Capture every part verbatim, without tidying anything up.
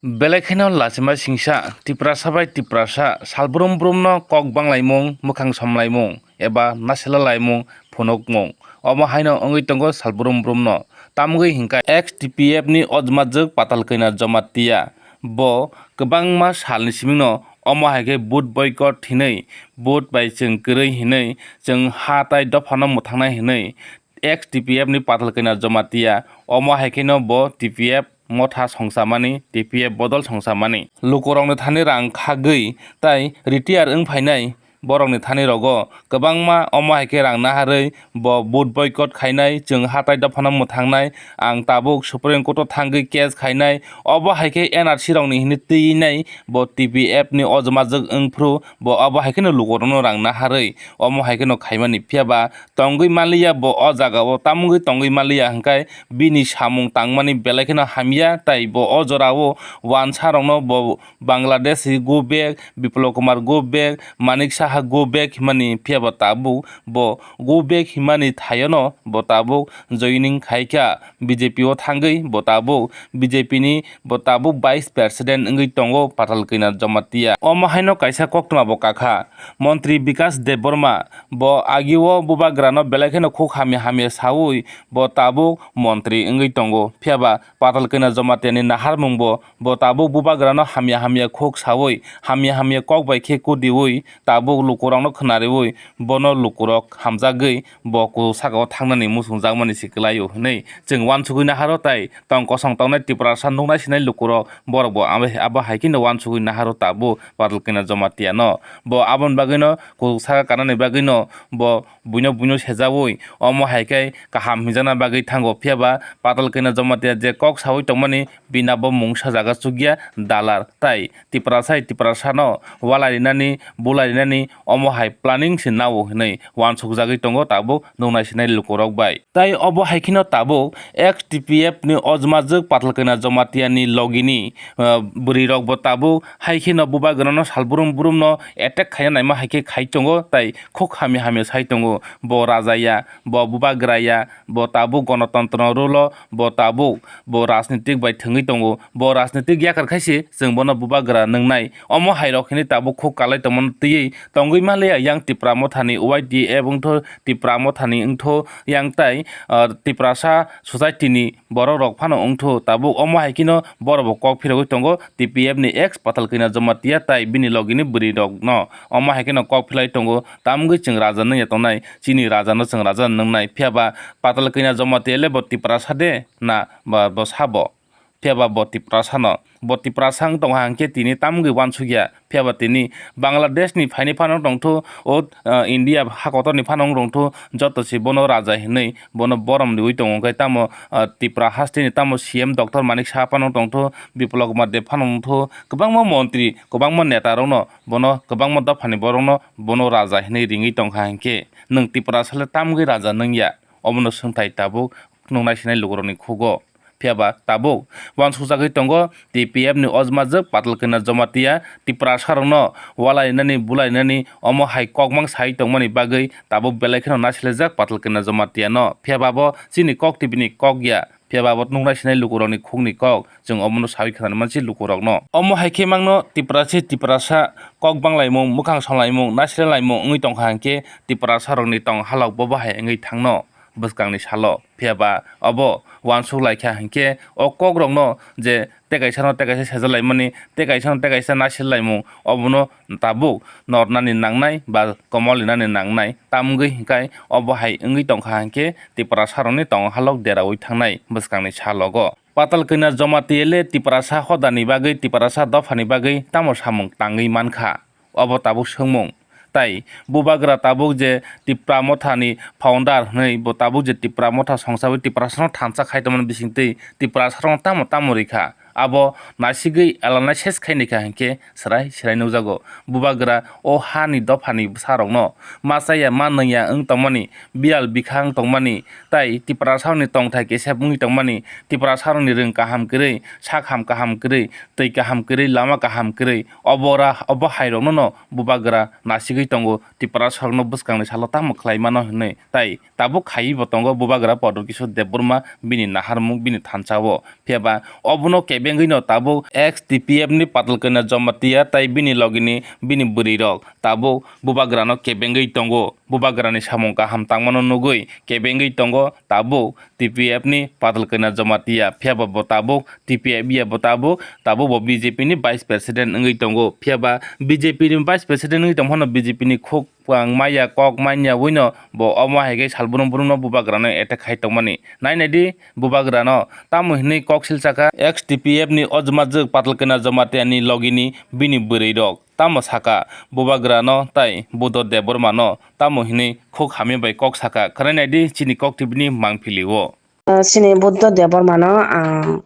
Belai kheno lachima singsa, Tiprasa bai Tiprasa, salbrum brumno kok banglaimung, mwkhang somlaimung, eba nasila laimung, phunukmung. Omo haino wngwi tongo salbrum brumno. Tamgwi hinkha ex T P F ni ojmajwk Patal Kanya Jamatia. Bo kwbangma salni simingno omo hai khe vote boycott hinwi, vote bai chwng kwrwi hinwi, chwng ha tai dophano mwthangnai hinwi ex T P F ni Patal Kanya Jamatia. Omo hai kheno bo T P F motha songchamani, T P F bodol songchamani. Lukurokni thani rang khagwi tai retire wng phainai borokni thani rogo kwbangma omo hai khe rang naharwi bo vote boycott khainai, chwng hatai dophano mwthangnai, ang tabuk Supreme Court o thangwi case khainai, obo hai khe N R C rokni hinwi twinai bo T P F ni ojmajwk wngphru bo obo hai kheno lukurokno rang naharwi omo hai kheno khaimani. Phiya ba tongwi manliya bo o jagao, tamungwi tongwi manliya hwnkhe bini samung tangmani belai kheno hamya, tai bo o jorao wansarokno bo Bangladesh go back, Biplab Kumar go back, Manik Saha go back himani, phiya bo tabuk bo go back himani thaiono bo tabuk joining khaikha B J P o thangwi, bo tabuk B J P ni bo tabuk vice president wngwi tongo Patal Kanya Jamatia. Omo haino kaisa koktwma bo kakha, Montri Bikas Debbarma, bo agio bubagrano belai kheno khuk hamya hamya saui bo tabuk montri wngwi tongo. Phiya ba Patal Kanya Jamatia ni naharmung bo, bo tabuk bubagrano hamya hamya khuk saui, hamya hamya kok bai khe kudiui, tabuk lukurokno khwnariui, bono lukurok hamjagwi bo kuchuk sakao thangnani muchungjakmani se kwlaio hwnwi chwng uansugwi naharo, tai tong kosong tongnai Tiprasa nuknai sinai lukurok borok bo abo, abo hai kheno uansugwi naharo tabuk Patal Kanya Jamatia no. Bo aboni bagwino kuchuk saka kanani bagwino bo buino buino sejaui omo hai khe kaham hinjakna bagwi thango. Phiya ba Patal Kanya Jamatia je kok saui tongmani bini abo mungsa jaga chukya dalar, tai Tiprasa hai Tiprasano walai rinani, bulai rinani omo hai planning se nao hinwi uansukjagwi tongo tabuk nuknai sinai lukurok bai. Tai obo hai kheno tabuk ex T P F ni ojmajwk Patal Kanya Jamatia ni logini, ah, bwrwirok bo tabuk hai kheno bubagrano salbrum brumno attack khaina naima hai khe khai tongo, tai khuk hamya hamya sai tongo. Bo raja ya, bo bubagra ya, bo tabuk gonotontro rule o, bo tabuk bo rajnitik bai thwngwi tongo. Bo rajnitik yakar khai se chwng bono bubagra nwngnai. Omo hai rok hinwi tabuk khuk kalai tongmano twiwi tongwi manliya. Yang Tipra Mothani Y T F wngtho, Tipra Mothani wngtho, yang tai, ah, Tiprasa society ni borok rok phano wngtho. Tabuk omo hai kheno borok bo kok phirogwi tongo T P F ni ex Patal Kanya Jamatia tai bini logini bwrwi rok no. Omo hai kheno kok philai tongo, tamgwi chwng raja nungya tongnai, chini raja no chwng raja nungnai. Phiya ba Patal Kanya Jamatia le bo Tiprasa de na ba bo sabo? Phiya ba bo Tiprasa no, bo Tiprasa wng tong hang khe tini tamgwi uansukya. Phiya ba tini Bangladesh ni phaini phano tongthu, o, ah, India ha kotor ni phano wng tongthu, joto se bono raja hinwi bono borom riui tongo. Hwnkhe tamo, ah, Tipra haste ni tamo C M Doctor Manik Saha phano tongthu, Biplab Kumar Deb phano wngthu, kwbangma montri, kwbangma neta rokno bono, kwbangma dophani borokno bono raja hinwi ringwi tongkha hinkhe nwng Tiprasa le tamgwi raja nungya? Omono swngthai tabuk nuknai sinai lukurokni khugo. Phiya ba tabuk uansukjagwi tongo T P F ni ojmajwk Patal Kanya Jamatia Tiprasa rokno walai nani bulai nani omo hai kokmang sai tongmani bagwi tabuk belai kheno nasilajak Patal Kanya Jamatia no. Phiya ba bo chini kok tibini kok ya, phiya ba bo nuknai sinai lukurokni khukni kok, chwng omono saui khwnani mansi lukurokno. Omo hai khe mangno Tiprasa Tiprasa kok banglaimung, mwkhang somlaimung, nasilalaimung wngwi tongkha hinkhe Tiprasa rokni tong halok bo bahai wngwi thangno bwskangni salo. Phiya ba obo uansuk lai kha hinkhe o kok rokno je tei kaisa no tei kaisa sejalaimani, tei kaisa no tei kaisa nasil laimung, obono tabuk nornani nangnai ba komol rinani nangnai. Tamgwi hinkhai obo hai wngwi tongkha hinkhe Tiprasa rokni tong halok deraui thangnai bwskangni salogo. Patal Kanya Jamatia le Tiprasa hodani bagwi, Tiprasa dophani bagwi tamo samung tangwi mankha? Obo tabuk swngmung. Tai bubagra tabuk je Tipra Mothani founder hwnwi, bo tabuk je Tipra Motha songchawi Tiprasano thansa khai tongmani bisingtwi Tiprasarokno tamo tamo rikha, abo nasigwi alanai ses khai nikha hinkhe swrai swrai nukjago. Bubagra o hani dophani bwsarokno ma chaya ma nungya wng tongmani, biyal bikha wng tongmani, tai Tiprasarokni tongthai kesep wngwi tongmani, Tiprasarokni rwng kaham kwrwi, sak ham kaham kwrwi, twi kaham kwrwi, lama kaham kwrwi, obo ra-, obo hairokno no bubagra nasigwi tongo, Tiprasarokno bwskangni salo tamo khlai mano hinwi. Tai tabuk khaiwi bo tongo bubagra Pradyot Kishore Debbarma bini naharmung, bini thansa-o. Phiya ba obono Kebengwi no tabuk ex T P F ni Patalkaina Jamatia tai bini logini bini bwrwi rok tabuk bubagra no kebengwi tongo. Bubagra ni samung kaham tangmano nugwi kebengwi tongo tabuk T P F ni Patalkaina Jamatia, phiya ba bo tabuk T P F ya bo tabuk, tabuk bo B J P ni Vice President wngwi tongo. Phiya ba B J P ni Vice President wngwi tongphano B J P ni khuk pang maya kok manya wino bo omo hai khe sal brum brum no bubagra no attack khai tongmani. Nai nai di bubagra no tamo hinwi kok silsa kha, ex T P F ni ojma jwk Patalkaina Jamatia ni logini bini bwrwi rok tamo saka bubagra no tai Buddha Debbarma no tamo hinwi khuk hamya bai kok saka. Khwnai nai di chini kok tibini mangpili o. Ah, chini Buddha Debbarma no, ah,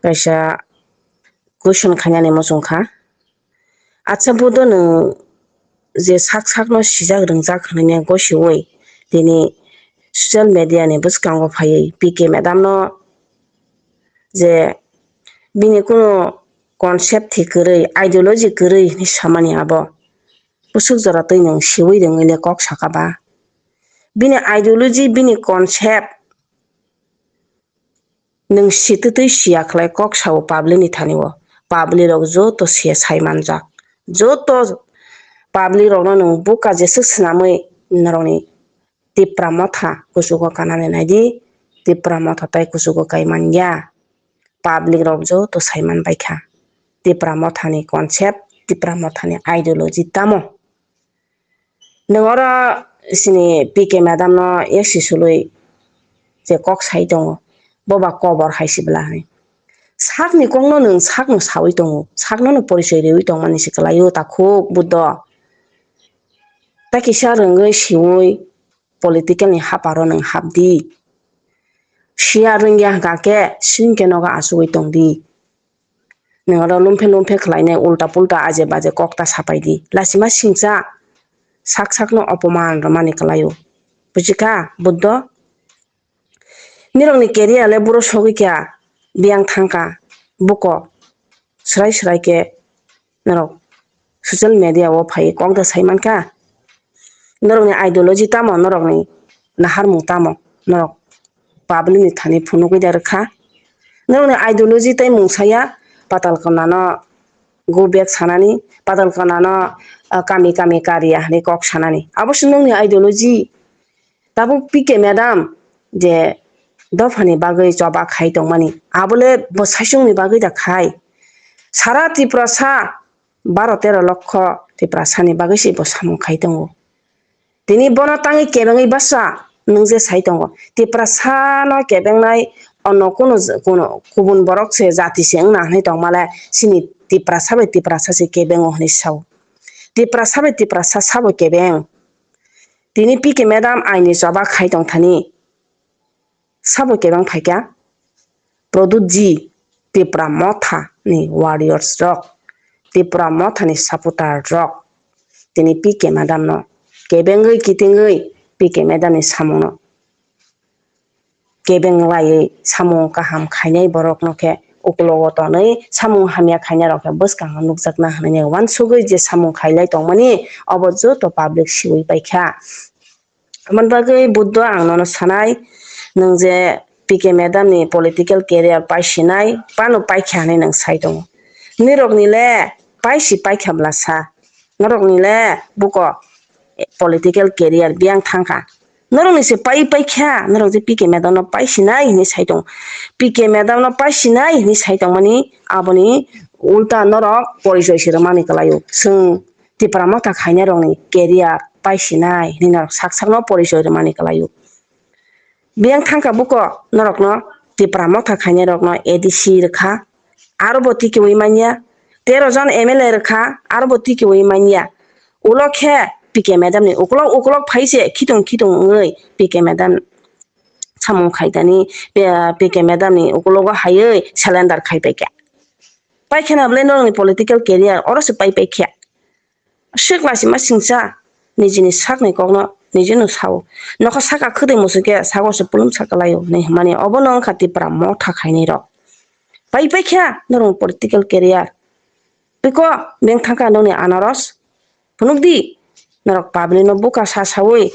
kaisa question khainani muchung kha. Acha Buddha nwng je sak sak no sijak rwngjak hwnwi gosi oi tini social media ni bwskango phaiwi P K madam no je bini kunu concept thi kwrwi, ideology kwrwi hwnwi samani abo. Bwswk jora twi nwng siwi rwngwi le kok saka ba? Bini ideology, bini concept nwng sitwtwi siya khlai kok sao public ni thani o. Public rok joto siya sai manjak. Joto public rokno nwng buka jeswk swnamwi norokni Tipra Motha kuchugo kanani naidi, Tipra Motha tai kuchugo kai manya. Public rok joto sai man bai kha. Tipra Mothani concept, Tipra Mothani ideology tamo. Nwng oro sini P K madam no yak si sulwi je kok sai tongo, bo ba kobor hai si bwla hinwi. Sakni kokno nwng sakno sawi tongo, sakno no porichoi riwi tongmani si kwlaio takhuk Buddho. Tei kisa rwngwi siwi political ni haparo nwng hap di. Siya rwngya hwnkha khe singke nogo achugwi tong di. Nwng oro lumphe lumphe khlainai ulta pulta aje baje kok ta sapai di. Lachima singcha sak sakno opoman rwmani kwlaio. Buchikha Buddho? Nirokni career le buro sogwi kha, biyang thangkha buko. Swrai swrai khe norok social media o phai kok da sai mankha. Norokni ideology tamo, norokni naharmung tamo, norok public ni thani phunugwi da rwkha. Norokni ideology tei mungsaya Patalkaina no go back sanani, Patalkaina no, ah, kami kami kariya hinwi kok sanani. Abo se nokni ideology. Tabuk P K madam je dophani bagwi choba khai tongmani, abole bo saichungni bagwi da khai. Sara Tiprasa baro tero lokho Tiprasani bagwi se bo samung khai tongo. Tini bono tangwi kebengwi basa nwng je sai tongo. Tiprasano kebengnai onno kuno, kuno kubun borok se jati se wngna hinwi tongmale sini Tiprasa bai Tiprasa se kebengo hinwi sao. Tiprasa bai Tiprasa sabo kebeng. Tini P K madam aini choba khai tongthani. Sabo kebeng phaikha Pradyut ji, Tipra Motha ni warriors rok, Tipra Motha ni supporter rok. Tini P K madam no kebengwi kitingwi P K madam ni samung no kebeng laiwi samung kaham khainai borok no khe ukulogo tonwi samung hamya khainai rok khe bwskango nukjakna hinwi uansugwi je samung khailai tongmani obo joto public siwi paikha. Aboni bagwi Buddho ang nono sanai, nwng je P K madam ni political career paisinai, pano paikha hinwi nwng sai tongo. Nirokni le paisi paikha bwla sa, norokni le buko political career biyang thangkha. Norokni se pai paikha, norok je P K madam no paisinai hinwi sai tongo. P K madam no paisinai hinwi sai tongmani aboni ulta norok porichoi se rwmani kwlaio. Chwng Tipra Motha khainai rokni career paisinai hinwi norok sak sakno porichoi rwmani kwlaio. Biyang thangkha buko norokno Tipra Motha khainai rokno A D C rwkha, aro bo tikiui manya. Tero jon M L A rwkha, aro bo tikiui manya. Ulo khe P K madam ni ukolok ukolok phai se khitung khitung wngwi P K madam samung khaitani, P K madam ni ukulogo haiwi cylinder khai paikha. Paikha na bwle norokni political career oro se pai paikha. Swk lachima singcha nijini sakni kokno nijino sao. Nokha saka khwtwi muchungkhe sago se pulum sakalaio hinwi hwnmani obono wngkha Tipra Motha khainai rok. Pai paikha norokni political career. Piko beng thangkha nokni anaros. Phunukdi norok public no buka sa sawi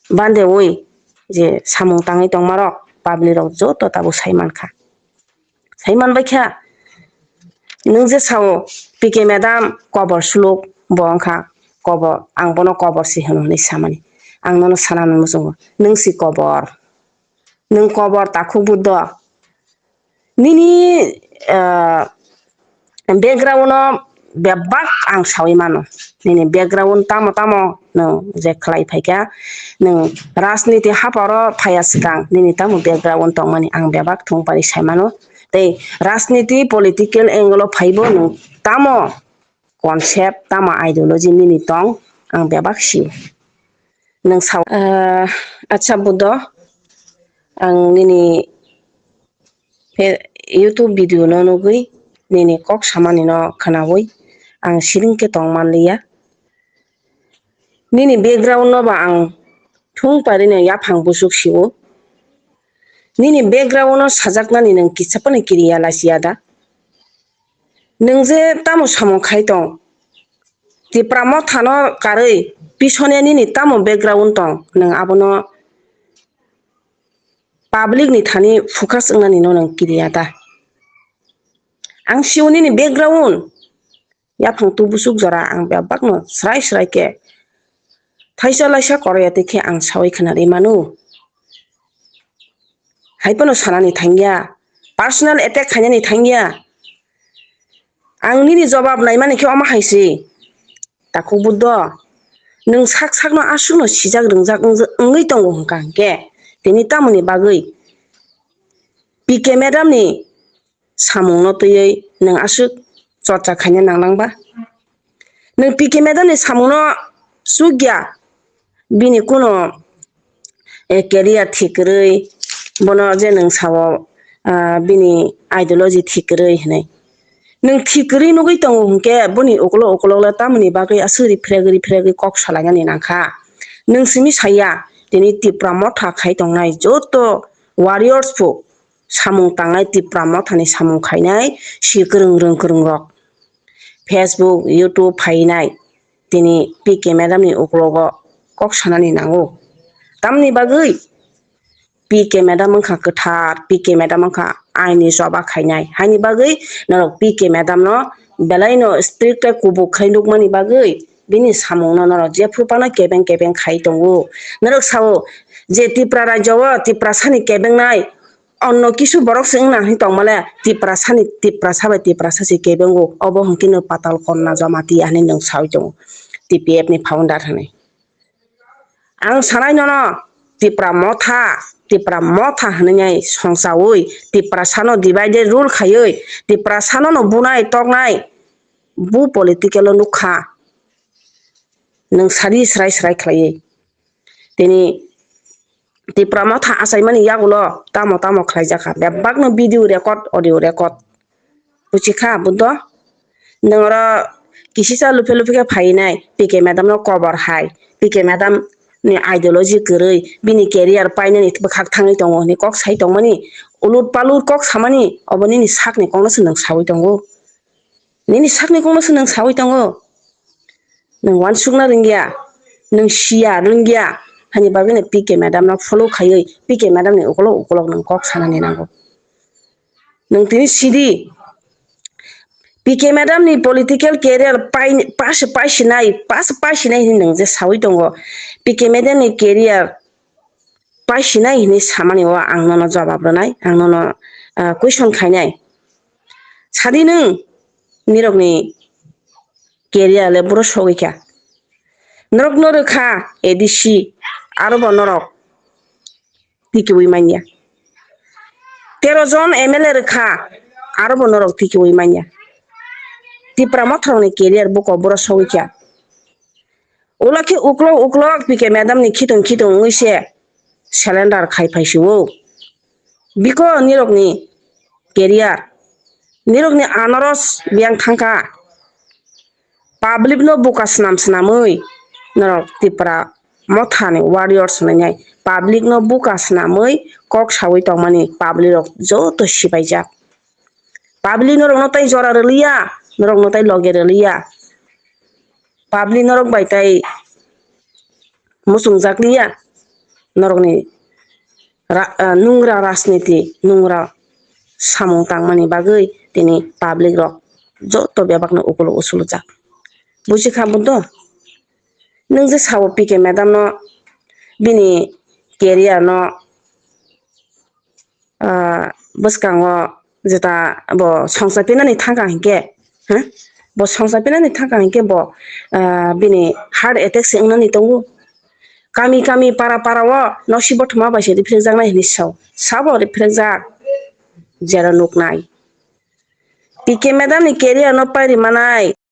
bandewi je samung tangwi tongmarok public rok joto tabuk sai mankha. Hai man bai kha. Nwng je sao P K madam kobor suluk, bo wngkha kobor, ang bono kobor se hwno hwnwi samani. Ang nono sana nang muchungo. Nwng si kobor. Nwng kobor takhuk Buddho. Nini, ah, background no bebak ang sawi mano. Nini background tamo tamo nwng je khlai phaikha, nwng rajniti haparo phaiya swkang nini tamo background tongmani ang bebak thung pari sai mano. Tei rajniti political angle o phaibo nwng tamo concept, tamo ideology nini tong, ang bebak sio. Nwng sao, ah, acha Buddho, ang nini phe-, YouTube video no nugwi, nini kok samani no khwnawi, ang siring khe tong manliya. Nini background no ba ang thung pari no yaphang busuk sio. Nini background no sajaknani nwng kisa phano kiriya lachiya da? Nwng je tamo samung khai tong, Tipra Motha no karwi pisone nini tamo background tong, nwng abono public ni thani focus wngnani no nwng kiriya da? Ang sio nini background, yaphang tu busuk jora ang bebak no srai srai khe thaisa laisa koroya tei khe ang sawi khwnarwi mano. Hai phano sanani thangya, personal attack khainani thangya. Ang nini jobab naimani khe omo hai se, takhuk Buddho, nwng sak sakno aswkno sijak rwngjak wng-, wngwi tongo hwnkha hwnkhe, tini tamoni bagwi P K madam ni samungno twiwi nwng aswk chorcha khaina nangnang ba? Nwng P K madam ni samungno chukya, bini kuno, eh, career thik kwrwi, bono je nwng sao, ah, bini ideology thik kwrwi hinwi. Nwng thik kwrwi nugwi tongo hwnkhe boni ukolok ukolok le tamoni bagwi aswk rifreg rifregwi kok salainani nangkha. Nwng simi saya, tini Tipra Motha khai tongnai joto warriors phu samung tangnai, Tipra Mothani samung khainai si kwrwng rwng kwrwng rok. Facebook, YouTube phainai, tini P K madam ni uklogo kok sanani nango. Tamni bagwi P K madam wngkha kwthar, P K madam wngkha aini choba khainai. Haini bagwi norok P K madam no belai no strict khe kubuk khai nukmani bagwi bini samung no norok jephru phano kebeng kebeng khai tongo. Norok sao je Tipra rajya o Tiprasa ni kebengnai onno kisu borok se wngna hinwi tongmale, Tiprasa ni, Tiprasa bai Tiprasa se kebengo, obo hwnkhe no Patal Konna Jamatia hinwi nwng sawi tongo, T P F ni founder hinwi. Ang sanai nono, Tipra Motha, Tipra Motha hinwi nai songchawi, Tiprasa no divided rule khaiwi, Tiprasa no no bunai toknai, bu political o nukha. Nwng sadi srai srai khlaiwi. Tini Tipra Motha achaimani yagulo tamo tamo khlaijakha. Bebakno video record, audio record. Buchikha, Buddho? Nwng oro kisisa luphe luphe khe phainai, P K madam no kobor hai. P K madam ni ideology kwrwi, bini career painani bwkhak thangwi tongo hinwi kok sai tongmani, ulut palut kok samani, obo nini sakni kokno se nwng sawi tongo. Nini sakni kokno se nwng sawi tongo. Nwng uansukna rwngya, nwng siya rwngya, hani bagwi no P K madam no follow khaiwi, P K madam ni ukolok ukolok nwng kok sanani nango. Nwng tini sidi, P K madam ni political career pai, pas, paisinai, pas, paisinai hinwi nwng je sawi tongo. P K madam ni career paisinai hinwi samani o ang nono jawab rwnai, ang nono, ah, question khainai. Sadi nwng nirokni career le buro sogwi kha. Norok no rwkha A D C, aro bo norok tikiwi manya. Tero jon M L A rwkha, aro bo norok tikiwi manya. Tipra Motha rokni career buko buro sogwi kha. Ulo khe uklok uklok P K madam ni khitung khitung wngwi se surrender khai phai sio. Biko nirokni career, nirokni anaros biyang thangkha. Public no buka swnam swnamwi norok Tipra Motha ni warriors hwnwi nai public no buka swnamwi kok sawi tongmani public rok joto sibaijak. Public norokno tai jora rwliya, norokno tai loge rwliya. Public norok bai tai muchungjak liya, norokni ra-, ah, nungra rajniti, nungra samung tangmani bagwi tini public rok joto bebakno ukuluk usulujak. Buji kha bundo? Nwng je sao P K madam no, bini career no, ah, bwskango jeta bo songsa pinani thangka hinkhe, ha? Bo songsa pinani thangka hinkhe bo, ah, bini heart attack se wngnani tongo. Kami kami para para o nosi bothoma bai se riphrek jaknai hinwi sao. Sabo riphrek jak? Jera nuknai. P K madam ni career no pairi manai.